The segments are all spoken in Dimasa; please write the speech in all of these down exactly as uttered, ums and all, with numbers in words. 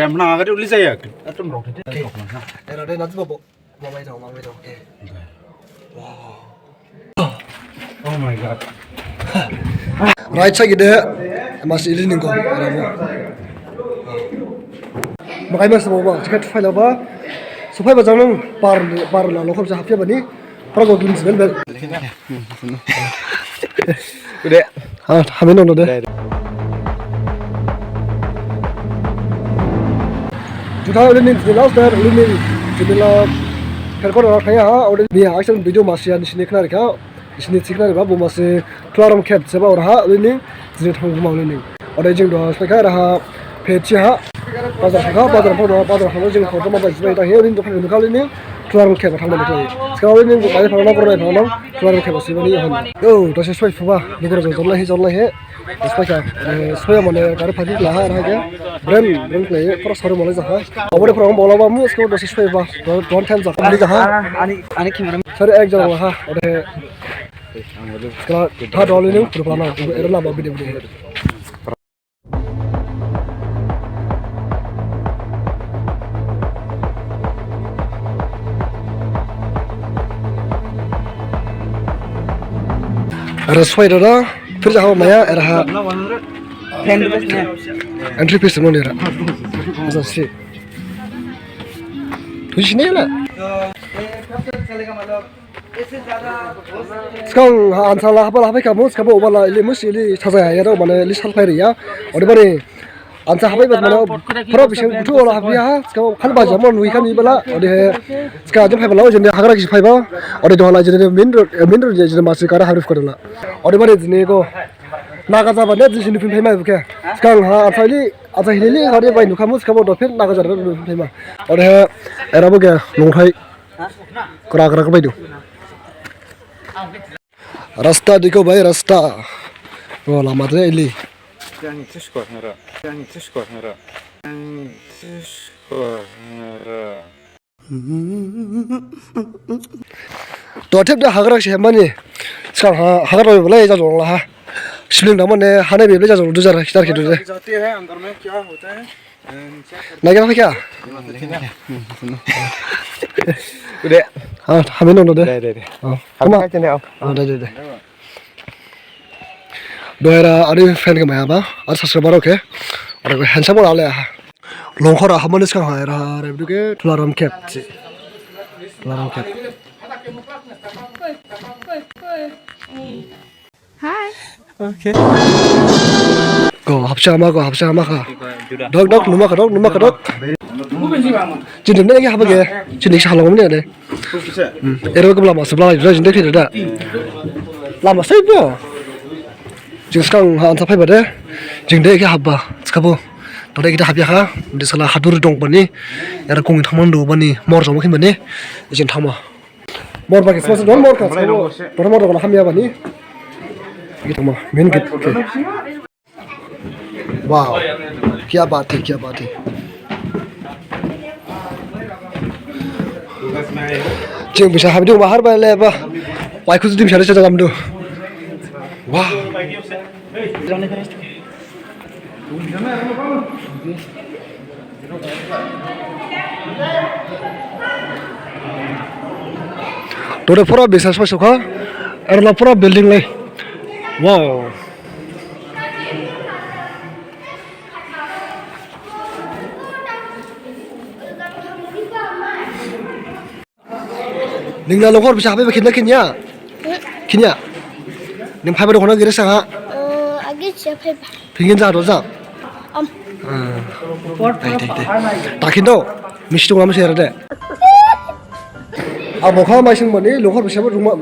Rem na agadi uli jaya. Atom rok de. Era de nanti bobo. Mamai dong, mamai dong. Eh. Oh my God. Right side gede, mas ili ningko, era mo. Makai mas mo ba, ticket file ba. Supai ba jangan par par la lokal sa hapya bani. Para gua gini sebentar. Udah. Ah, hamin dong deh. Juta udah nih, jelas dah, udah nih. Jelas. Kan kau orang kaya ha, udah nih, action video masih ada sini kena kau. Sini sih kena ba, bu masih keluar mukep, sebab orang ha, udah nih. Jini thang guma lini. Ode jing do spai kha raha phe chi ha. Bazar kha, bazar pho do, bazar kha jing pho do ma bai bai ta he rin do phe nu kha lini. Tular khe ba thang ma kha. Ska lini bai pho na kor bai pho na. Tular khe ba si ba ni hon. Yo, do se spai phu ba. Ni kor jol lai he, jol lai he. Spai kha. Spai mane gari pha di la ha ra ge. Bren, bren kle. Pro saru male ja ha. Abore pro bola ba mu, ska do se spai ba. Don time ja ha. Ani, ani camera. Sir ek jol ha. Ode. Kala tha dol ni pura na era lama bide bide. Era soi dada, phir jaha maya era ha. Entry fees mo nera. Asa si. Tuh sini lah. Sgang ha ansa la haba la habai kamu, sgang ba oba la ili mus ili saja ya, ya dong, mane ili sal phai ri ya. Ode bani ansa habai bat mane pura bising gutu ola habai ha, sgang ba khali baja mon wi kami bala, ode he sgang jam phai bala, jende hagra kisi phai ba, ode dohala jende min ro, min ro jende masi kara harif kadala. Ode bani jini ko naga jaba ne jini phin phai mai buke. Sgang ha ansa ili, ansa hili ili hari bai nu kamu, sgang ba dophin naga jaba nu phin phai ma. Ode he era buke longthai. Kra kra kra baidu. Rasta dikho bhai, rasta. O, lama tre ili. Yang tis ko hera. Yang tis ko hera. Yang tis ko hera. To thep de hagra se mani. Ska ha, hagra bela ja jong la ha. Sibling da mane hane bela ja jong du jar, kitar kidu de. जाते हैं अंदर में क्या होता है? Naikhe na phaikha? Ude. Ah, hamin dong de. De, de, de. Oh, hamin kama? Kha tene, oh. Ah, de, de, de. Doira ani fan khe maya ba, ar subscriber khe. Ar handsome wala le ha. Longkhor ha mani ska ha era ha re duke Tularam Kep si. Tularam Kep. Hi. Okay. Go, hapsa ma, go, hapsa ma kha. Dok, dok, numa kha, dok, numa kha, dok. Jini ne ge haba ge. Jini sa halong ne de. Hmm. Ero ke lama sebelah lagi, jini de da. Lama sai bo. Jing skang ha ansa phai ba de. Jing de ge haba. Skabo. Tode kita hapya kha. De sala hadur dong bani. Era kong thamang do bani. Mor jong khin bani. Jing thama. Mor bagi semua don mor kha. Don mor don hamya bani. Gitu mah. Min gitu. Wow. Kya baat hai, kya baat hai. Jing bisa habdu mahar ba le ba. Wai khusu dim shari sa dalam du. Wow. Tore pura bisas pa sukha, erla pura building lai. Wow. Ningna longkhor bisa habai ba khinna khinya? Khinya? Ning phaiba dong khona giri sangha? Eh, agi siya phaiba. Phingin ja do ja? Am. Ah. Thai, thai, thai. Takin do. Misti ngam sera de. Abo kha maising bani longkhor bisa ba ruma.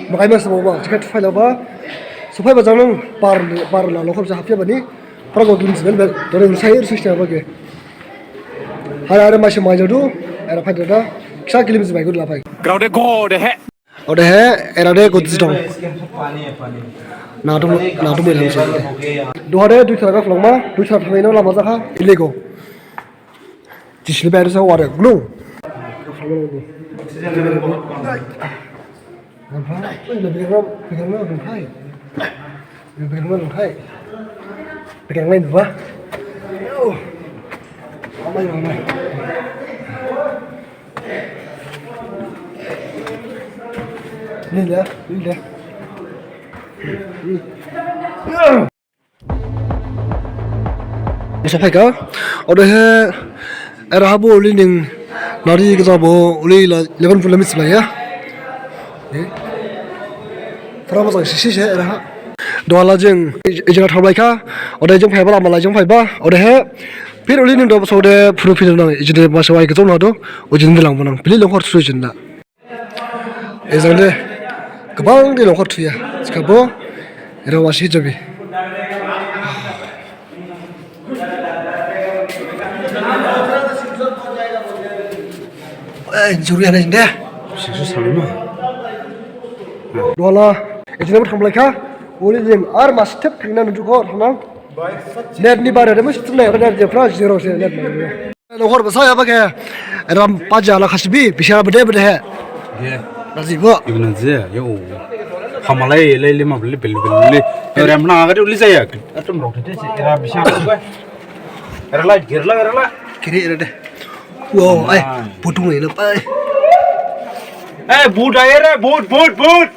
Makai mas ba ba. Ticket phai la ba. Supai ba jangan par par la longkhor bisa hapya bani. Prago gini sebentar, dore usai ir sista bage. Hara hara masih maju du, era pai dada, kisa kilim sebai gud lapai. Crowd go de he. Ode he, era de gud zidong. Nadu nadu mui ham sih. Duha de dui thara ka flong ma, dui thara thamai no lama jakha, ilego. Jisli bayar sa wara glung. Nang phai, oi, le pegang, pegang, pegang phai. Le pegang, pegang phai. Pegang lain ba. Nile, nile. Sophaikha, odehe, era habo uli ning, nari gajabo uli la, eleven pula mislaya. Pura mojang sisi se era ha. Duhala jing, ijina tharbaikha, ode jing phaiba lama lai jing phaiba, odehe, phir uli ning dobo sode phuru phir nang, ijina masa wai gajong nado, ujin dilangbo nang, bili longkhor sui jinda. Ejang de, gabang de longkhor thuya, thikhabo, era wasi jabi. Eh, juri ana jinde. Sisu salima. Duhala, ejang de thanglaikha, uli jing, ar mas step thangna nuju kho, thangna. Net ni bare de mas step na, net je pra zero se net na. Longkhor basa ya ba khe. Ram paja la khasibi, bisa bede bede he. Ye. Naji bo. Ibna je, yo. Hamalai, lai, lai, ma, beli, beli, beli, beli. Yo, ram na agade uli jaya. Atum rok tete se, era bisa ko. Era la, ger la, era la. Kiri era de. Wow, ai, putung ni na pai. Eh, bhut aaye re, bhut, bhut, bhut.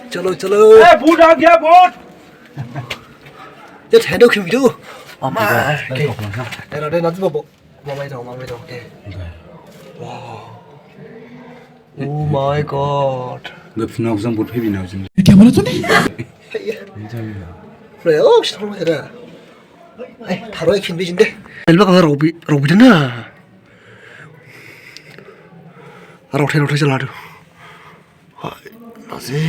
Chalo, chalo. Eh, bhut aa gaya, bhut. Ye thendo khim do. Mama. Era de naji bo. Mamai dong, mamai dong, eh. Wow. Oh my God. Gak pernah usang buat heavy na usang. Dia mana tu ni? Re, oh, sih tolong era. Eh, tharo ek khin bijin de. Elba kau robi, robi de na. Rok thai, rok thai chala tu. Hai, nasi.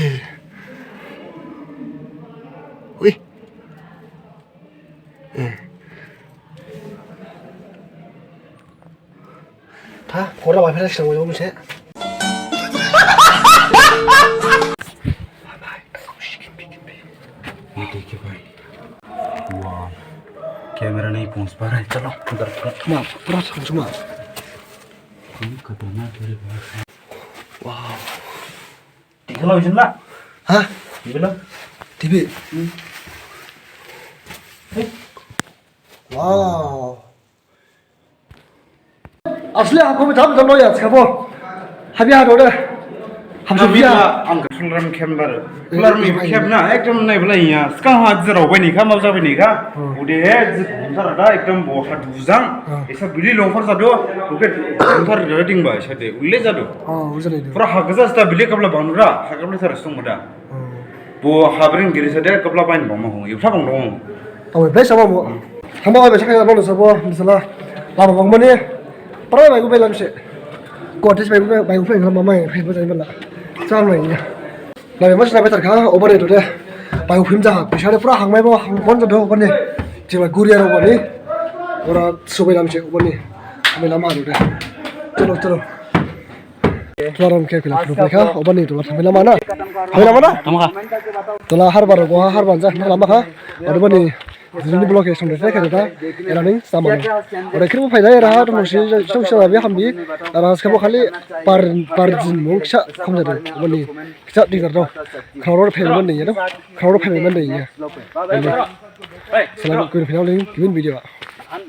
Wih. Eh. Tha, khora bai phela sing mo se. Ye dekhe bhai. Wow. Camera nahi pahunch pa raha hai. Chalo, andar. Thuma, pura thuma. Ye khatarnak hai bhai. Wow. Dikhala ujin la. Ha? Dikhala. T V. Hmm. Eh. Wow. Asli aku jam jam lo ya, siapa? Habi hado de. Habi habi ya. Ang khular mi khem bar. Khular mi khem na, ekdom nai bela ya. Sekarang ha jero bani kha, mau jabi ni kha. Hmm. Ude he, jit thar da, ekdom bo ha dujang. Hmm. Esa bili longkhor jadu. Oke, thar da ding ba, esa de. Ulle jadu. Oh, ulle jadu. Pura ha gaja sta bili kabla banura, ha kabla thar sung da. Hmm. Bo habring giri sade kabla bain bangma hong, yupsa bang dong. Tamo bai sabo bo. Thangba bai sakha bang sabo, misala. Lama bang mani. Pura bai gu bai lam se. Ko tes bai gu bai gu bai lam mamai, bai bai lam. Sam lai ya. Lai mas na betar kha, obar itu de. Bai gu phim ja, bisa de pura hang mai bo, hang bon ja do obar ni. Jiba guri aro obar ni. Ora subai lam se obar ni. Mai lam ha do de. Chalo, chalo. Tularam khe phila phila phai kha, obani tula thamai lama na. Thamai lama na? Thamai kha. Tula harbar go harbar ja lama kha. Odebani jini block e songde khe khe da. Era ning sama. Ore khirbo phaida era ha tong si song sa bi hambi. Era skabo khali par par jin mung kisa khom jadu. Odebani kisa digar do. Crowd phe man de ya do. Crowd phe man de ya. Salam kuir final ding gibin video.